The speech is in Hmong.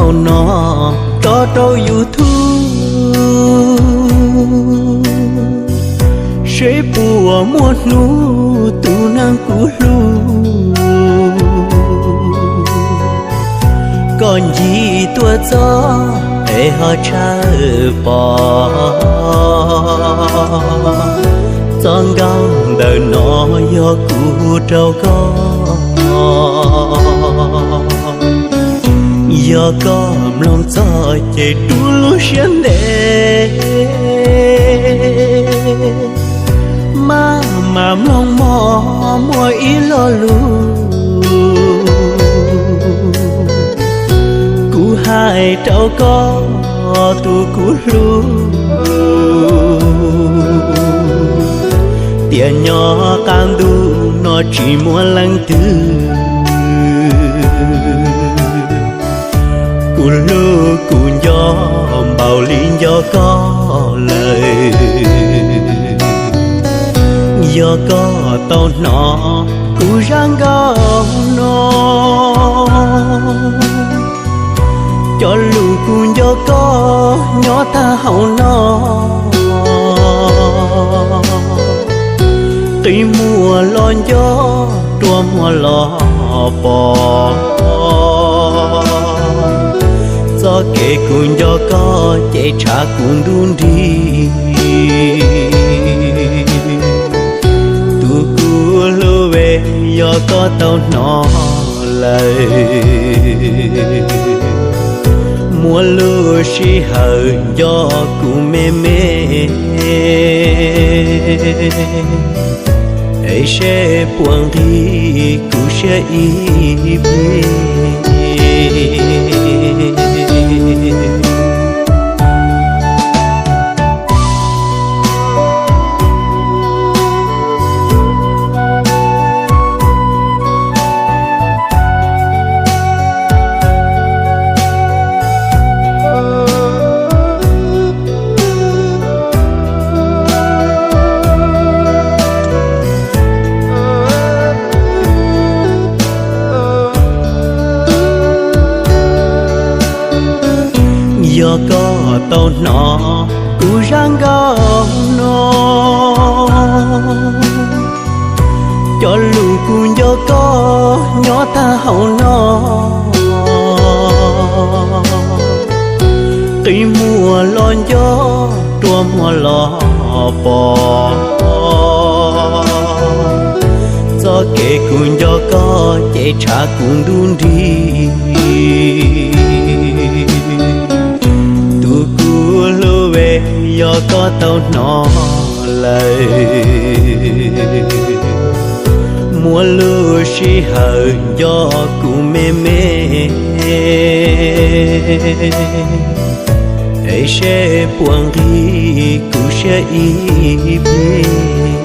Zaum no tso rau YouTube, seb puas muaj hnub tus neeg kuv hlub, koj ncig tuaj txog es ho tshawb pom. Txoj nkauj ntawm no yog kuv rau koj. Yog koj mloog txog ces rub lub siab ntev, maj mam mloog mog, muaj ib lo lus kuv hais rau koj tus kuv hlub. Tiam nyob qab ntuj no tsis muaj leej twg, kuv hlub kuv nco npaum li nco koj lawm. Yog koj tau hnov kuv zaj nkauj no, cov lus kuv nco koj nyob tag hauv no, qi muag los nco, rua muag los pom. Txoj kev kuv nco koj ces tshav kuv ntuj nrig. Tus kuv hlub, yog koj tau hnov lawm, muaj lub sij hawm nco kuv me me, es seb puas nqig kuv siab ib pliag. Yog koj tau hnov kuv zaj nkauj no, cov lus kuv nco koj nyob tag hauv no, qi muag los nco, rua muag los pom. Txoj kev kuv nco koj ces tshav kuv ntuj nrig. Tus kuv hlub, yog koj tau hnov lawm, muaj lub sij hawm nco kuv me me, es seb puas nqig kuv siab ib pliag.